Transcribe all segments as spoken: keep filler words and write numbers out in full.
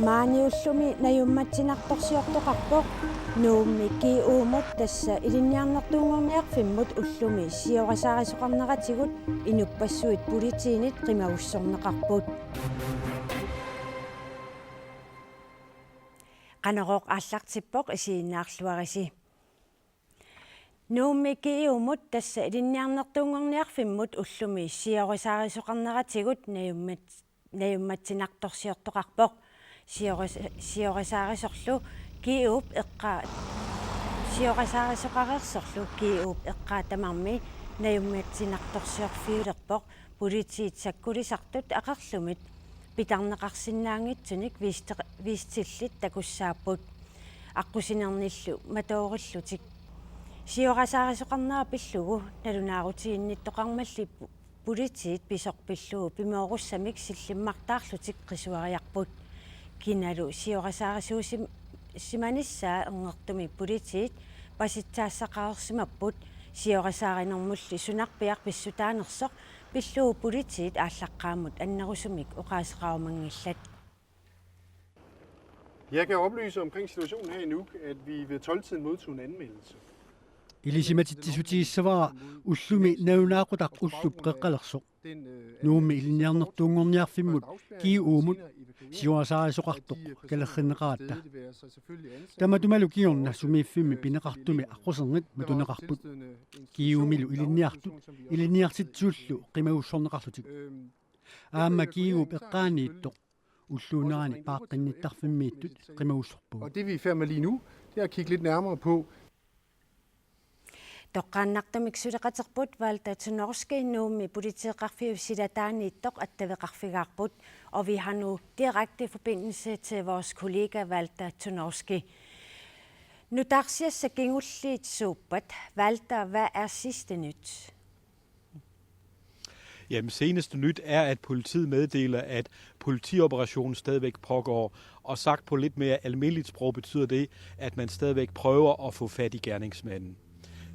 Maani ullumi najummatsinartorsiortoqarpoq Nuummi G U-mut, tassa Ilinniarnertuunngorniarfimmut ullumi siorasaarisoqarneratigut inuppassuit politiinit qimagussorneqarput. Qanorooq aallartippoq, isiginnaarluarisi. Nuummi G U-mut, tassa Ilinniarnertuunngorniarfimmut ullumi siorasaarisoqarneratigut najummat-, najummatsinartorsiortoqarpoq. Sioras-, siorasaarisorlu G U-p eqqaa-, siorasaarisoqareersorlu G U-p eqqaa tamarmi najummatsinartorsiorfiulerpoq. Politiit sakkulisartut aqerlumit pitarneqarsinnaanngitsunik viiste-, viistillit takussaapput, aqqusinernillu matoorillutik. Siorasaarisoqarnera pillugu nalunaarutiginnittoqarmalli pu-, politiit pisoq pillugu pimoorussamik sillimmartaarlutik qisuariarput. Kinalu siorasaarisuusim-, simanissaa erngertumik politiit pasitsaassaqareersimapput, siorasaarinermulli sunarpiaq pissutaanersoq pillugu politiit aallaqqaammut annerusumik oqaaseqarumanngillat. Jeg kan oplyse omkring situationen her i Nuuk, at vi ved tolv-tiden modtog en anmeldelse. Ilisimatitsissutigissavara ullumi nalunaaqutaq ullup qeqqalersoq. Nuummi Ilinniarnertuunngorniarfimmut G U-mut siorasaarisoqartoq kalerrinneqaratta. Tamatumalu kingorna sumiiffimmi pineqartumi aqqusernit matuneqarput. G U-milu ilinniartut ilinniartitsisullu qimagussorneqarlutik. Aamma G U-p eqqaaniittoq ulluunerani paaqqinnittarfimmiittut qimagussorpagut. Og det, vi er i færd med lige nu, det er at kigge lidt nærmere på. Toqqaannartumik suleqaterput Valter Tunorski Nuummi politeeqarfiup silataaniittoq attaveqarfigaarput, og vi har nu direkte forbindelse til vores kollega Valter Tunorski. Nutaarsiassat kingulliit suuppat? Valter, hvad er sidste nyt? Jamen, seneste nyt er, at politiet meddeler, at politioperationen stadigvæk pågår, og sagt på lidt mere almindeligt sprog betyder det, at man stadigvæk prøver at få fat i gerningsmanden.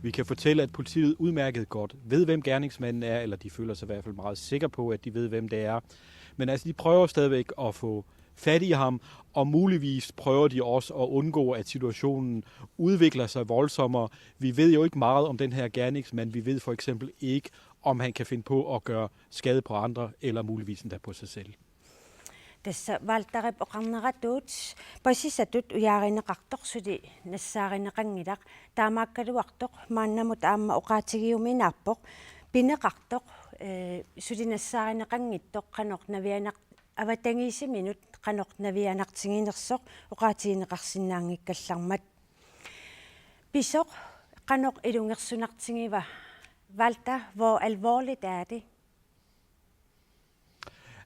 Vi kan fortælle, at politiet udmærket godt ved, hvem gerningsmanden er, eller de føler sig i hvert fald meget sikre på, at de ved, hvem det er. Men altså, de prøver stadigvæk at få fat i ham, og muligvis prøver de også at undgå, at situationen udvikler sig voldsommere. Vi ved jo ikke meget om den her gerningsmand. Vi ved for eksempel ikke, om han kan finde på at gøre skade på andre, eller muligvis endda på sig selv. Tassa Valterip oqarneratut pasisatut ujaarineqartoq suli nassaarineqanngilaq, taamaakkaluartoq maannamut aamma oqaatigiuminaappoq pineqartoq, eh, suli nassaarineqanngitsoq qanoq navianaq-, avatangiisiminut qanoq navianartiginersoq oqaatigineqarsinnaanngikkallarmat. Pisoq qanoq ilungersunartigiva? Valter, hvor alvorligt er det?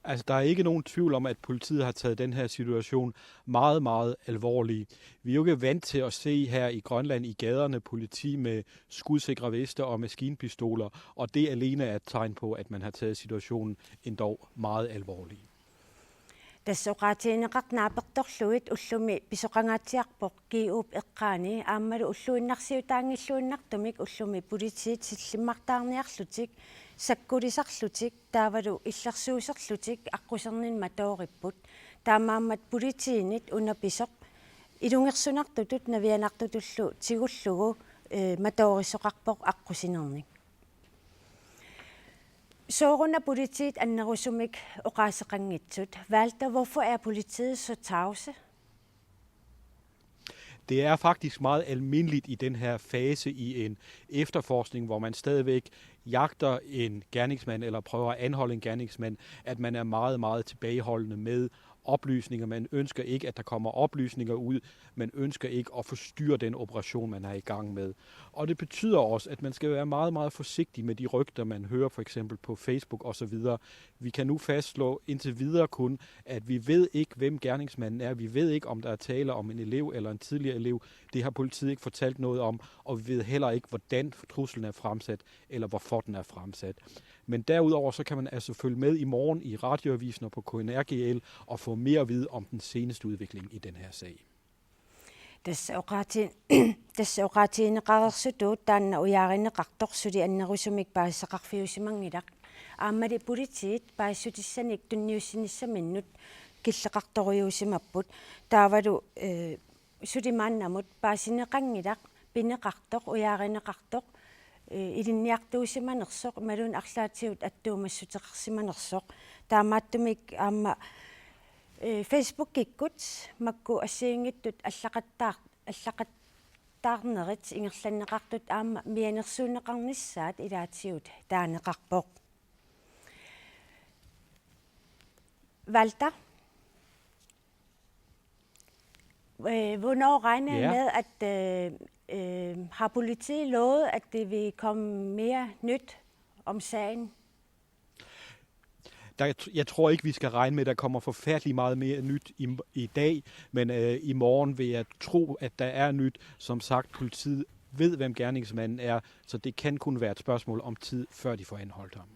Altså, der er ikke nogen tvivl om, at politiet har taget den her situation meget, meget alvorlig. Vi er jo ikke vant til at se her i Grønland i gaderne politi med skudsikre veste og maskinpistoler, og det alene er et tegn på, at man har taget situationen endog meget alvorligt. Tassa oqaatigineqartoq naapertorlugit ullumi pisoqangaatsiarpoq G U-p eqqaani, aammalu ulluinnarsiutaanngilluinnartumik ullumi politiit sillimmartaarniarlutik, sakkulisarlutik, taavalu illersuiserlutik aqquserninni matooripput. Taamaammat politiinit una pisoq ilungersunartutut navianartutullu tigullugu, eh, matoorisoqarpoq aqqusinernik. Sooruna politiit annerusumik oqaaseqanngitsut? Valter, hvorfor er politiet så tavse? Det er faktisk meget almindeligt i den her fase i en efterforskning, hvor man stadigvæk jagter en gerningsmand eller prøver at anholde en gerningsmand, at man er meget, meget tilbageholdende med oplysninger. Man ønsker ikke, at der kommer oplysninger ud. Man ønsker ikke at forstyrre den operation, man er i gang med. Og det betyder også, at man skal være meget, meget forsigtig med de rygter, man hører for eksempel på Facebook og så videre. Vi kan nu fastslå indtil videre kun, at vi ved ikke, hvem gerningsmanden er. Vi ved ikke, om der er tale om en elev eller en tidligere elev. Det har politiet ikke fortalt noget om, og vi ved heller ikke, hvordan truslen er fremsat, eller hvorfor den er fremsat. Men derudover så kan man altså følge med i morgen i Radioavisen og på K N R G L og få mere at vide om den seneste udvikling i den her sag. Tassa oqaati-, tassa oqaatigineqareersutut taanna ujaarineqartoq suli annerusumik paasisaqarfiusimanngilaq. Aammali politiit paasissutissanik tunniussinissaminnut killeqartorujuusimapput. Taavalu, eh, suli maannamut paasineqanngilaq pineqartoq, ujaarineqartoq, eh, ilinniartuusimanersoq, imaluunniit arlaatigut attuumassuteqarsimanersoq. Taamaattumik aamma, eh, Facebookikkut makku assigiinngitsut allaqattaar-, allaqattaarnerit ingerlanneqartut aamma mianersuunneqarnissaat ilaatigut taaneqarpoq. Walter, øh, hvornår regner I Ja. med, at, øh, øh, har politiet lovet, at det vil komme mere nyt om sagen? Der, jeg tror ikke, vi skal regne med, at der kommer forfærdelig meget mere nyt i, i dag, men øh, i morgen vil jeg tro, at der er nyt. Som sagt, politiet ved, hvem gerningsmanden er, så det kan kun være et spørgsmål om tid, før de får anholdt ham.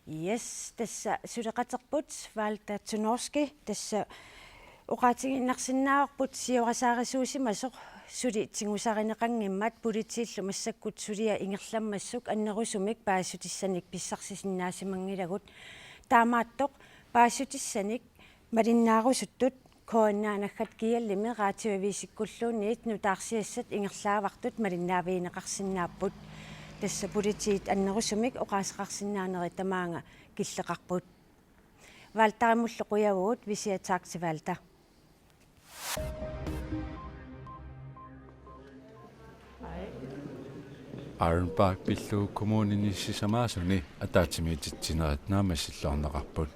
Yes, tassa suleqaterput Walter Tunorski, tassa oqaatigiinnarsinnaavarput siorasaarisuusimasoq suli tigusarineqanngimmat politiillu massakkut suliaq ingerlammassuk annerusumik paasissutissanik pissarsisinnaasimanngillat. Taamaattoq paasissutissanik malinnaarusuttut K N R naggat G L-imi radioavisikkulluunniit nutaarsiassat ingerlaavartut malinnaavigineqarsinnaapput. Tassa politiit annerusumik oqaaseqarsinnaanerit tamaanga killeqarput. Walterimullu qujavugut, vi siger tak til Walter. Ironbark pillugu kommunini sisamaasuni ataatsimiititsinerit naammassilluarneqarput.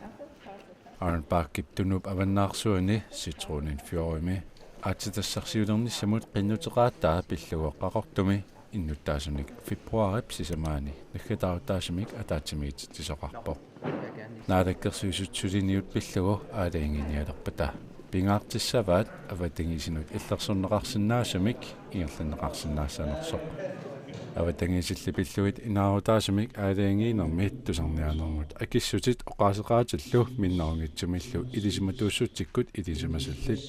Ironbarkip Tunup avannaarsuani Citronen Fjordimi aatsitassarsiulernissamut qinnuteqaataa pillugu Qaqortumi innuttaasunik februaarip sisamaani naggataarutaasumik ataatsimiititsisoqarpoq. Naalakkersuisut suliniut pillugu aalajangiinialerpata pingaartissavaat avatangiisinut illersorneqarsinnaasumik ingerlanneqarsinnaassanersoq. Avatangiisilli pillugit inaarutaasumik aalajangiinermi tusarniaanermut akissutit oqaaseqaatillu minnerunngitsumillu ilisimatuussutsikkut ilisimasallit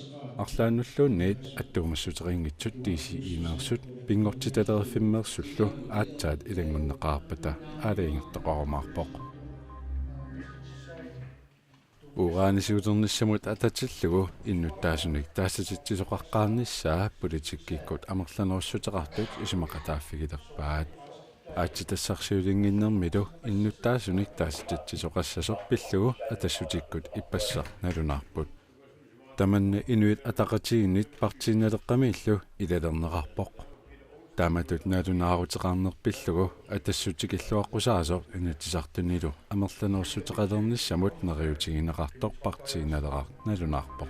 arlaannulluunniit attuumassuteqanngitsut D C I-meersut pinngortitalerfimmeersullu aatsaat ilanngunneqarpata aalajangertoqarumaarpoq. Uranisiulernissamut atatillugu innuttaasunik taasititsisoqaqqaarnissaa politikkikkut amerlanerussuteqartut isumaqataaffigilerpaat. Aatsitassarsiulinnginnermilu innuttaasunik taasititsisoqassasoq pillugu Atassutikkut ippassaq nalunaarput. Tamanna Inuit Ataqatigiinnit Partii Naleqqamiillu ilalerneqarpoq. Taamatut nalunaaruteqarneq pillugu Atassutikilluaqqusaasoq Inatsisartunilu amerlanerussuteqalernissamut neriuutigineqartoq Partii Naleraq nalunaarpoq.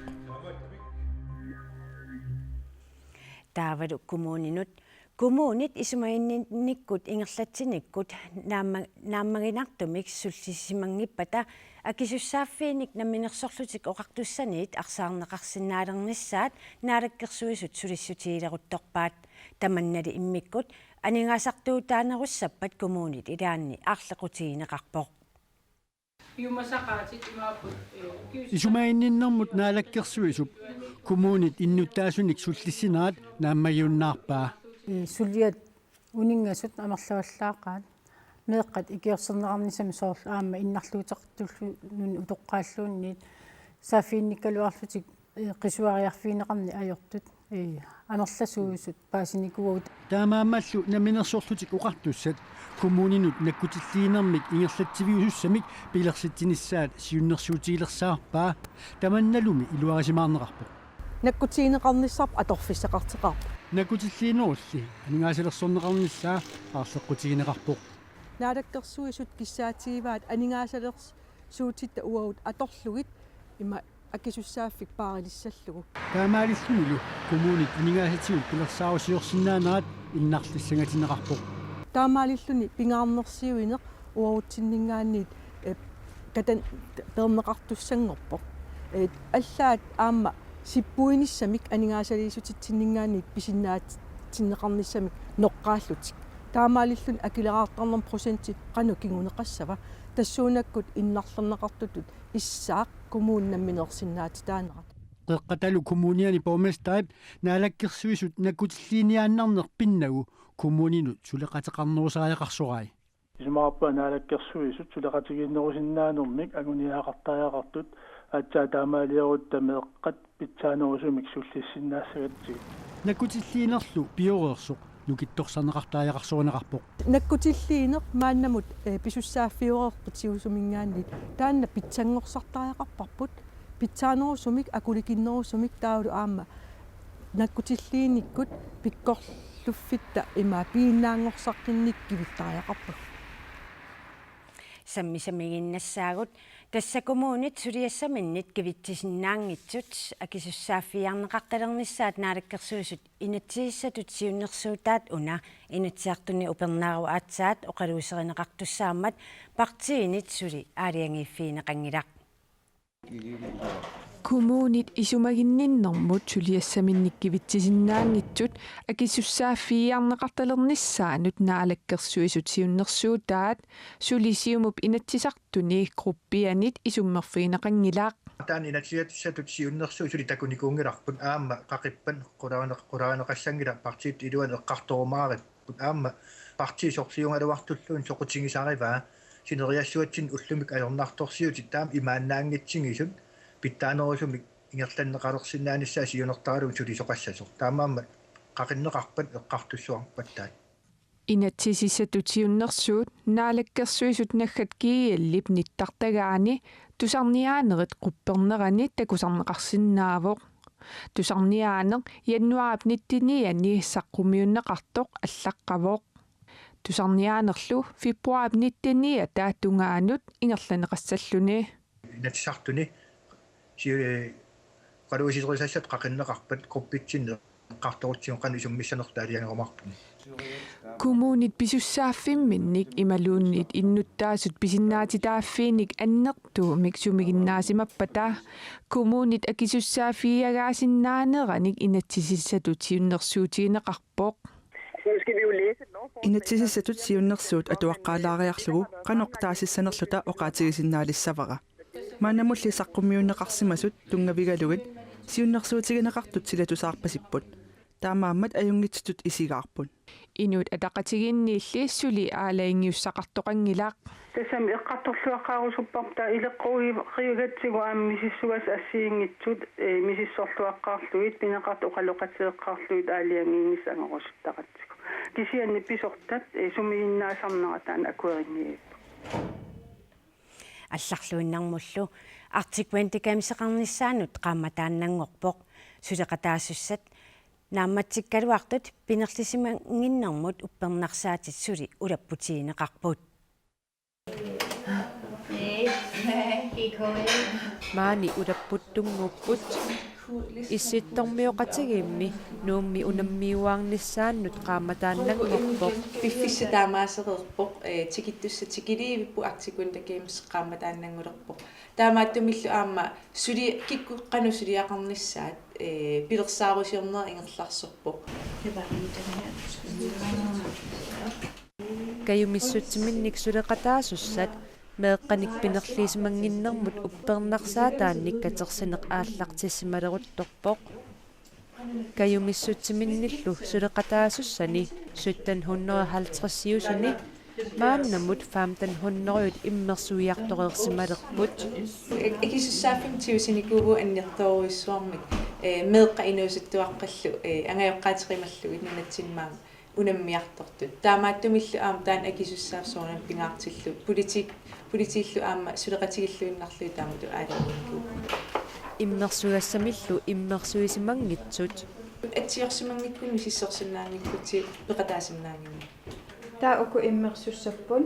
Taavalu kommuninut. Kommunit isumaginninnikkut ingerlatsinikkut naamma-, naammaginartumik sullissisimanngippata akisussaaffiinik Namminersorlutik Oqartussaniit arsaarneqarsinnaalernissaat Naalakkersuisut sulissutigileruttorpaat. Tamannali immikkut aningaasartuutaanerussappat kommunit ilaanni aarleqqutigineqarpoq. Piumasaqaatit imaapput, ee, ukius- Isumaginninnermut Naalakkersuisup kommunit innuttaasunik sullissinerat naammagiunnaarpaa. Ee, suliat uninngasut amerlavallaaqaat. Meeqqat ikiorserneqarnissamik soorlu aamma innarluuteqartulluni utoqqaalluunniit saaffiginnikkaluarlutik, ee, qisuariarfigineqarneq ajortut. Ee, amerlasuusut paasinikuuagut. Taamaammallu Namminersorlutik Oqartussat kommuninut nakkutilliinermik ingerlatsiviusussamik pilersitsinissaat siunnersuutigilersaarpaa, tamannalumi iluarisimaarneqarpoq. Nakkutigineqarnissarput atorfissaqartoqarpoq. Nakkutilliinerulli aningaasalersorneqarnissaa aarleqqutigineqarpoq. Naalakkersuisut kissaatigivaat aningaasalers-, suutitta uagut atorlugit ima akisussaaffik paarilissallugu. Taamaalillunilu kommunit aningaasatigut pilersaarusiorsinnaanerat innarlissangatinneqarpoq. Taamaalilluni pingaarnersiuineq uagutsinninngaanniit, eh, katan-, peerneqartussanngorpoq. Eh, allaat aamma sippuinissamik aningaasaliissutitsinninngaanniit pisinnaatitsinneqarnissamik noqqaallutik. Taamaalilluni akileraartarnermi procenti qanoq kinguneqassava. Tassuunakkut innarlerneqartutut issaaq kommuni nammineersinnaatitaanerat. Qeqqatalu Kommuniani borgmesterip Naalakkersuisut nakkutilliiniaannarneq pinnagu kommuninut suleqateqarnerusariaqarsorai. Isumaqarpunga Naalakkersuisut suleqatigiinnerusinnaanermik anguniagaqartariaqartut Aatsaat taamaaliorutta meeqqat pitsaanerusumik sullissinnaassagatsigit. Nakkutilliinerlu pioreersoq nukittorsarneqartariaqarsorineqarpoq. Nakkutilliineq maannamut, eh, pisussaaffioreerput siusuminngaanniit. Taanna pitsanngorsartariaqarparput. Pitsaanerusumik, akulikinnerusumik taavalu aamma nakkutilliinikkut pikkorluffitta ima piginnaanngorsaqqinnik kivittariaqarpagut. Sammisamiginnassaagut, tassa kommunit suliassaminnit kivitsisinnaanngitsut akisussaaffigiarneqartalernissaat Naalakkersuisut inatsisissatut siunnersuutaat una Inatsisartuni upernaaru aatsaat oqaluuserineqartussaammat partiinit suli aalajangiiffigineqanngilaq. Kommunit isumaginninnermut suliassaminnik kivitsisinnaanngitsut akisussaaffigiarneqartalernissaannut Naalakkersuisut siunnersuutaat suli Siumup Inatsisartuni gruppianit isummerfigineqanngilaq. Taanna inatsisissatut siunnersuut suli takunikuunngilarput aamma qaqippat qularineq-, qularineqassanngilaq partiit iluanni eqqartorumaaripput aamma partiit sorliugaluartulluunniit soqutigisarivaa sineriassuatsinni ullumikkut ajornartorsiutit taama imaannaanngitsigisut pitsaanerusumik ingerlanneqalersinnaanissaat siunertaralugu sulisoqassasoq. Taamaammat qaqinneqarpat eqqartussuarpattaaq. Inatsisissatut siunnersuut Naalakkersuisut naggat G L-ip nittartagaani tusarniaanerit quppernerani takusarneqarsinnaavoq. Tusarniaaneq januaarip nittenianni saqqummiunneqartoq allaqqavoq. Tusarniaanerlu februaarip nitteniata tungaanut ingerlanneqassalluni. Inatsisartuni siu-, oqaluuserisassat qaqinneqarpat gruppitsinni eqqartorutsigu qanoq isummissanerluta aalajangerumaarpunga. Kommunit pisussaaffimminnik imaluunniit innuttaasut pisinnaatitaaffiinik annertuumik sumiginnaasimappata kommunit akisussaaffigiagaasinnaanerannik inatsisissatut siunnersuutigineqarpoq. Inatsisissatut siunnersuut atuaqqaalaariarlugu qanoq taasissanerluta oqaatigisinnaalissavara. Maannamulli saqqummiunneqarsimasut tunngavigalugit siunnersuutigineqartut silatusaarpasipput. Taamaammat ajunngitsutut isigaarput. Inuit Ataqatigiinniilli suli aalajangiussaqartoqanngilaq. Tassami eqqartorluaqqaarusupparput taava ileqqugigatsigu aamma misissugassat assigiinngitsut, eh, misissorluaqqaarlugit, pineqartut oqaloqatigeqqaarlugit aalajangiinissaq angorusuttaratsigu. Kisianni pisortat, eh, sumiginnaasarnera taanna akuerinngivipput. Allarluinnarmullu Arctic Winter Gameseqarnissaanut qaammataannanngorpoq. Suleqataasussat naammatsikkaluartut pinerlisimannginnermut uppernarsaatit suli ulapputigineqarput. Maani ulapputtunnguupput. Issittormioqatigiimmi Nuummi unammiuaarnissaannut qaammataannanngorpoq. Piffissaq taamaasereerpoq, eh, tikittussat tikiliivipput, Arctic Winter Games qaammataannanngulerpoq. Taamaattumillu aamma suli kikkut qanoq suliaqarnissaat, eh, pilersaarusiorneq ingerlarsorpoq. Kajumissutsiminnik suleqataasussat meeqqanik pinerlisimannginnermut uppernarsaataannik katersineq aallartissimaleruttorpoq. Kajumissutsiminnillu suleqataasussani sytten hundrede halvtredsiusuni maannamut femten hundrede immersuiartoreersimalerput. Akisussaaffimmik tigusinikuuvugut annertoorujussuarmik, eh, meeqqat inuusuttuaqqallu, eh, angajoqqaateqimallugit nunatsinni maanga unammiartortut. Taamaattumillu aamma taanna akisussaaffik soorunami pingaartillugu. Politik-, politiillu aamma suleqatigilluinnarlugit taamatut aalajangiinikuuvugut. Immersugassamillu immersuisimanngitsut. Atsiorsimanngikkunik misissorsinnaanngikkutsigu peqataasinnaanngimmat. Taava uku immersussapput.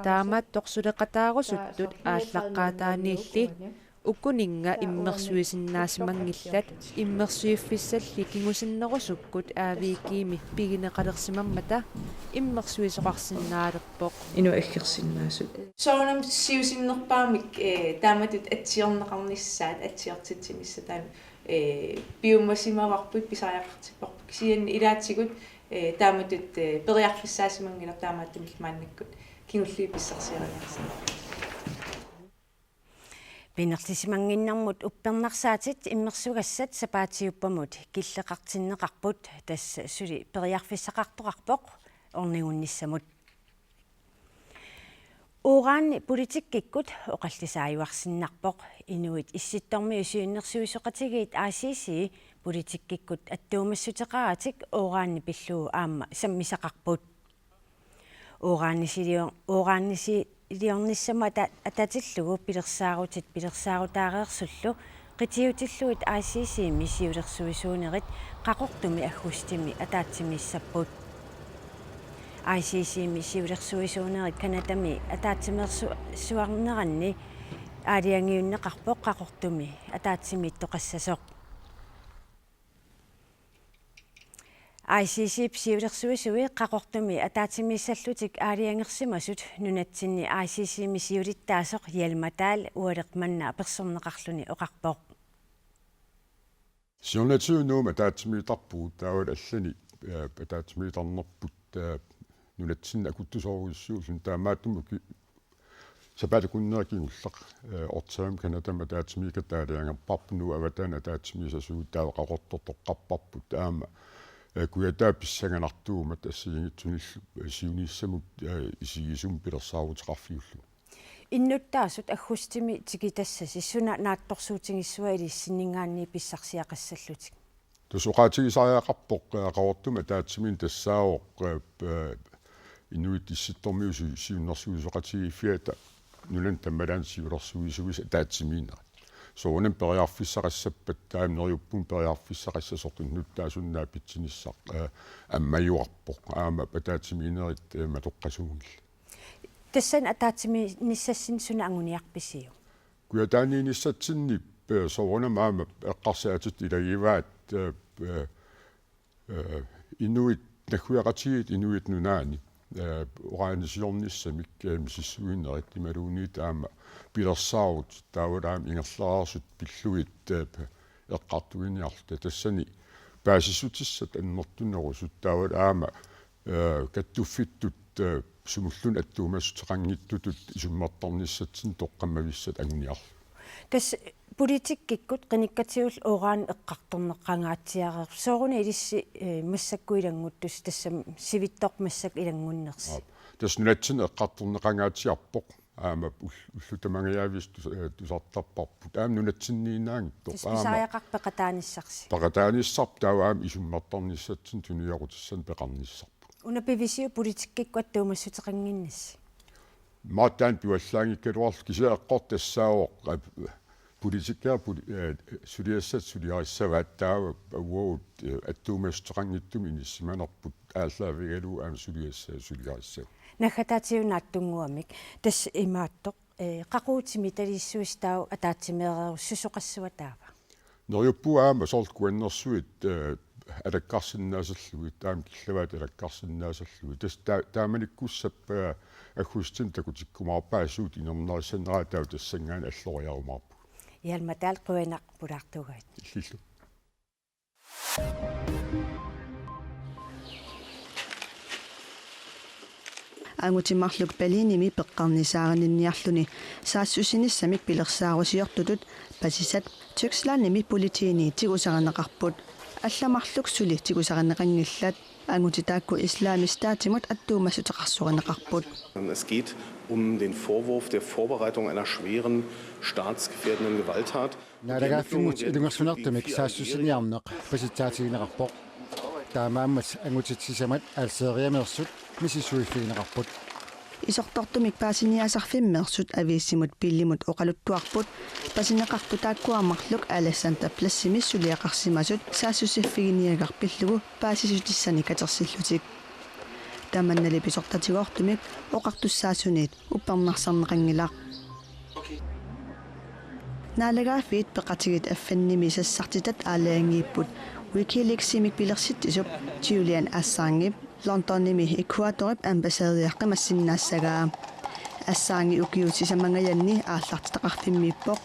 Taamaattoq suleqataarusuttut aallaqqaataaniilli ukuninnga immersuisinnaasimangillat, immersuiffissalli kingusinnerusukkut A V G-mi pigineqalersimammata immersuisoqarsinnaalerpoq. Inuk aggersinnaasut. Soorunami siusinnerpaamik, eh, taamatut atsiorneqarnissaat, atsiortitsinissaq taanna, eh, piumasimavarput, pisariaqartipparput. Kisianni ilaatigut, eh, taamatut, eh, periarfissaasimanngilaq, taamaattumillu maannakkut kingulliit pissarsiarineqarsinnaavoq. Pinerlisimannginnermut uppernarsaatit immersugassat sapaatiuppamut killeqartinneqarput, tassa suli periarfissaqartoqarpoq ornigunnissamut. Uranip politikkikkut oqallisaajuarsinnarpoq. Inuit Issittormiut Siunnersuisoqatigiit I C C politikkikkut attuumassuteqaratik uranip pillugu aamma sammisaqarput. Uranisilior-, uranisiliornissamut ata-, atatillugu pilersaarutit pilersaarutaareersullu qitiutillugit I C C-mi siulersuisuunerit Qaqortumi aggustimi ataatsimiissapput. I C C-mi siulersuisuunerit Canadami ataatsimeersu-, suarneranni aalajangiunneqarpoq Qaqortumi ataatsimiittoqassasoq. I C C-p siulersuisui Qaqortumi ataatsimiissallutik aalajangersimasut nunatsinni I C C-mi siulittaasoq Hjalmar Dahl ualeq manna apersorneqarluni oqarpoq. Siornatigut Nuummi ataatsimiittarpugut taavalu allanik, eh, ataatsimiittarnerput, eh, nunatsinni akuttusoorujussuulluni, taamaattumik ki-, sapaatip akunneri kingulleq, eh, Ottawami Canadami ataatsimiikkatta aalajangerparput, Nuup avataani ataatsimiissasoq taava Qaqortoq toqqarparput, aamma, eh, Kujataap pissanganartuummat assigiinngitsunillu, eh, siunissamut, eh, isigisumut pilersaaruteqarfiulluni. Innuttaasut aggustimi tikitassasi suna naatsorsuutigissuat ilissinninngaanniit pissarsiaqassallutik? Tassa oqaatigisariaqarpoq, eh, Qaqortumi ataatsimiinneq tassaavoq, eh, eh, Inuit Issittormiut Si-, Siunnersuisoqatigiiffiata nunani tammalaani siulersuisuisa ataatsimiinnerit. Soorunami periarfissaqassappat, taava neriuppunga periarfissaqassasoq innuttaasunut naapitsinissaq, eh, ammajuarpoq. Aamma ataatsimiinnerit, eh, matoqqasuunngillat. Tassani ataatsimiinnissassinni suna anguniarpisiuk? Kujataaniinnissatsinni, eh, soorunami aamma eqqarsaatitit ilagivaat, eh, eh, eh, inuit naggueqatigiit Inuit Nunaanni, eh, uranisiornissamik, eh, misissuinerit imaluunniit aamma pilersaarutit taavalu aamma ingerlareersut pillugit, eh, eqqartuiniarluta, tassani paasissutissat annertunerusut taavalu aamma, eh, kattuffittut, eh, sumulluunniit attuumassuteqanngitsutut isummertarnissatsinni toqqammavissat anguniarlugit. Tassa politikkikkut qinikkatigut uran eqqartorneqangaatsiareerpoq. Sooruna ilissi, eh, massakkut ilannguttusi, tassami sivitsoq massakkut ilanngunnersi? Aap. Tassa nunatsinni eqqartorneqangaatsiarpoq. Aamma ul-, ullut tamangajavisut tus-, eh, tusartarparput. Aamma nunatsinniinnaanngitsoq. Tassa aamma pisariaqarpoq peqataanissarsi? Peqataanissarput taava aamma isummertarnissatsinni tunuliaqutissanik peqarnissarput. Una pivisiuk politikkikkut attuumassuteqannginnassi? Maani taanna pivallaanngikkaluarlugu, kisianni eqqortoq tassaavoq, eh, politikkerit poli-, eh, suliassat suliarissavaat, taava uagut, eh, attuumassuteqanngitsumik inissisimanerput aallaavigalugu aamma suliassaat suliarissavat. Naggataatigut naatsunnguamik, tassa imaattoq, eh, qaqugu timitaliissuisa taava ataatsimeereerussi, susoqassava taava? Neriuppunga aamma soorlu kuannersuit, eh, alakkarsinnaasallugit, aamma killavaat alakkarsinnaasallugit. Tassa taa-, taamanikkussappat, eh, aggustimi takutikkumaarpaat suut inernerissaneraat, taava tassanngaanniit alloriarumaarpugut. Hjalmar Dahl, qujanaq pulaartuugavit. Illillu. Angutit marluk Berlinimi peqqarnisaarininniarluni saassussinissamik pilersaarusiortutut pasisat Tysklandimi politiini tigusarineqarput. Allat marluk suli tigusarineqanngillat. Angutit taakku Islamisk Statimut attuumassuteqarsorineqarput. Es geht um den Vorwurf der Vorbereitung einer schweren staatsgefährdenden Gewalttat. Naalagaaffimmut ilungersunartumik saassussiniarneq pasitsaatigineqarpoq. Taamaammat angutit sisamat Algeriameersut misissuiffigineqarput. Isortortumik paasiniaasarfimmeersut aviisimut Billimut oqaluttuarput, pasineqartut taakkua marluk Alexanderplatzimi suliaqarsimasut saassussiffiginiagaq pillugu paasissutissanik katersillutik. Tamannali pisortatigoortumik oqartussaasuniit uppernarsarneqanngilaq. Naalagaaffiit Peqatigiit F N-imi sassartitat aalajangiipput Wikileaksimik pilersitsisup Julian Assange Londonimi Ecuadorip ambassadøri qimassinnaassagaa. Assange ukiut sisamangajanni aallartitaqarfimmiippoq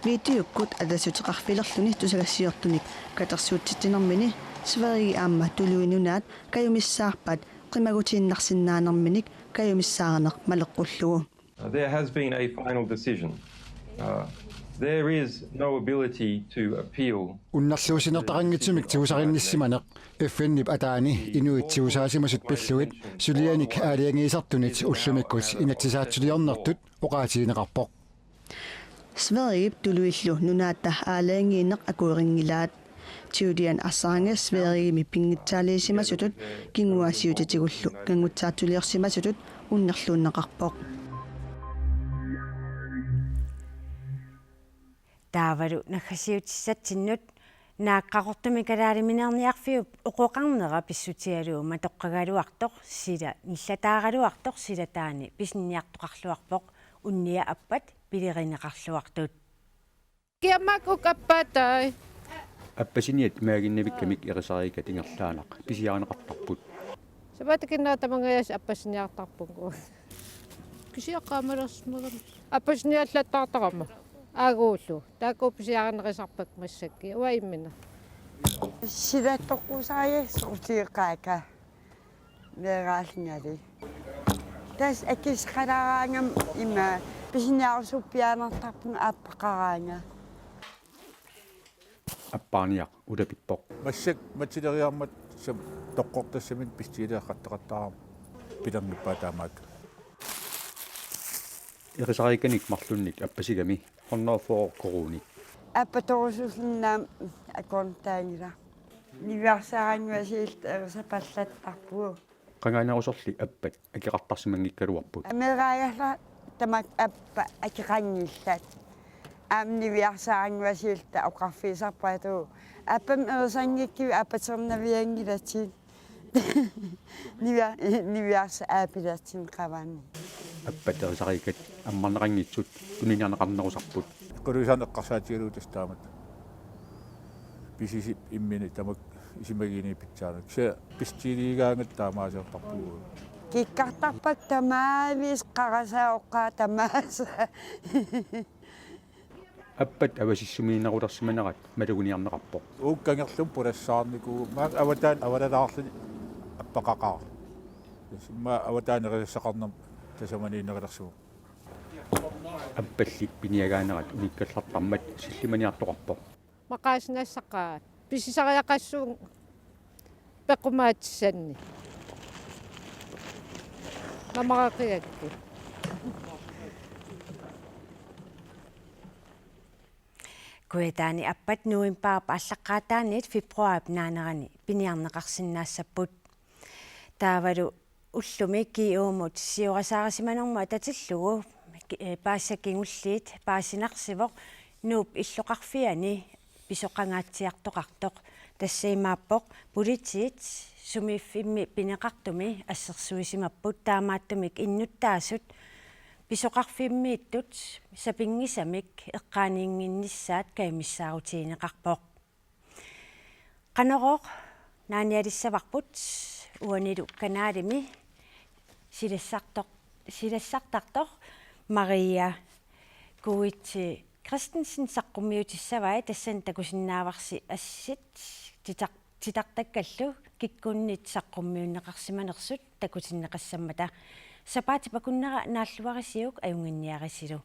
videokkut atassuteqarfilerluni tusagassiortunik katersuutsitsinermini Sverige aamma Tuluit Nunaat kajumissaarpat qimagutiinnarsinnaanerminik kajumissaarineq maleqqullugu. There has been a final decision, uh, There is no ability to appeal. Unnerluussinertaqanngitsumik tigusarinnissisimaneq F N-ip ataani inuit tigusaasimasut pillugit sulianik aalajangiisartunit ullumikkut inatsisaatsuliornertut oqaatigineqarpoq. Sverigep tuluillu nunaata aalajangiineq akuerinngilaat. Julian Assange Sverigemi pinngitsaaliisimasutut kinguaassiuutitigullu kanngutsaatsuliorsimasutut unnerluunneqarpoq. Taavalu naggasiutissatsinnut naak Qaqortumi kalaaliminerniarfiup oqoqarnera pissutigalugu matoqqagaluartoq, sila nillataagaluartoq, silataani pisiniartoqarluarpoq unnia appat pilerineqarluartut. Kiammak uk appatai. Appasiniat imaaginnavikkamik erisariikkat ingerlaannaq pisiarineqartarput. Sapaatip akunnera tamangajaasa appasiniartarpunga. Kisianni qaamalersimagami. Appasiniallattaartarama. Aaguullu. Taakku pisiarineqartarpakka massakkut. Uanga imminut. Silattoqqusaajassuusiiqaaka. Meeraallingali. Tassa akissaqalaaraangama ima pisiniarusuppiaannartarpunga aappaqaraangat. Appaarniaq ulapippoq. Massakkut matileriarmat sam toqqortassaminnik pissutigileqattaarama pilanngippaat taamaattoq. Erisariikkanik marlunnik appasigami hundrede og fyrre koruunit. Appatorusullunnaam akorntaanngilaq. Niviarsaaraannguaq siulleq erisapallattarpugut. Qangaanerusorli appat akeqartarsimanngikkaluarput. Ameeraagallarama tamakku appat akeqanngillat. Aamma niviarsaaraannguaq siulleq oqarfigisarput atu. Appamik erisanngikkivit appaternavianngilatit. Nivia-, niviarsaq aapilatit qavani. Appat erisariikkat ammarneqanngitsut tuniniarneqarnerusarput. Quluisaani eqqarsaatigalugu tassa taamatut. Pisisip imminut tamakku isumagiinniit pitsaanut. Kisianni pissutigigaangatta taamaasiortarpugut. Kikkartarpakka tamaavisa qarasaat oqaat tamaasa. Appat avasissumiinnerulersimanerat maluginiarneqarpoq. Uagut kangerlumik pulassaarnikuuvugut. Maanga avataani avalalaarluni appaqaqaaq. Immaqa avataani erisassaqarnermut tasamaniinnerulersimavoq. Appalli piniagaanerat unikkallartarmat sillimaniartoqarpoq. Maqaasinassaqaat. Pisisariaqassuunga peqqumaatissannik. Mamaraqigakku. Kujataani appat novembarip aallaqqaataaniit februarip naanerani piniarneqarsinnaassapput. Taavalu ullumi G O-mut siorasaarisimanermut atatillugu, eh, paasisat kingulliit paasinarsivoq Nuup illoqarfiani pisoqangaatsiartoqartoq. Tassa imaappoq politiit sumiiffimmi pineqartumi assersuisimapput, taamaattumik innuttaasut pisoqarfimmiittut sapinngisamik eqqaaniinnginnissaat kajumissaarutigineqarpoq. Qanorooq naanialissavarput uanilu kanaalimi silassartoq-, silassartartoq Maria Kuitsi Christensen saqqummiutissavai, tassani takusinnaavarsi assit titar-, titartakkallu kikkunnit saqqummiunneqarsimanersut takutinneqassammata. Sapaatip akunnera naalluarisiuk ajunnginniarisilu.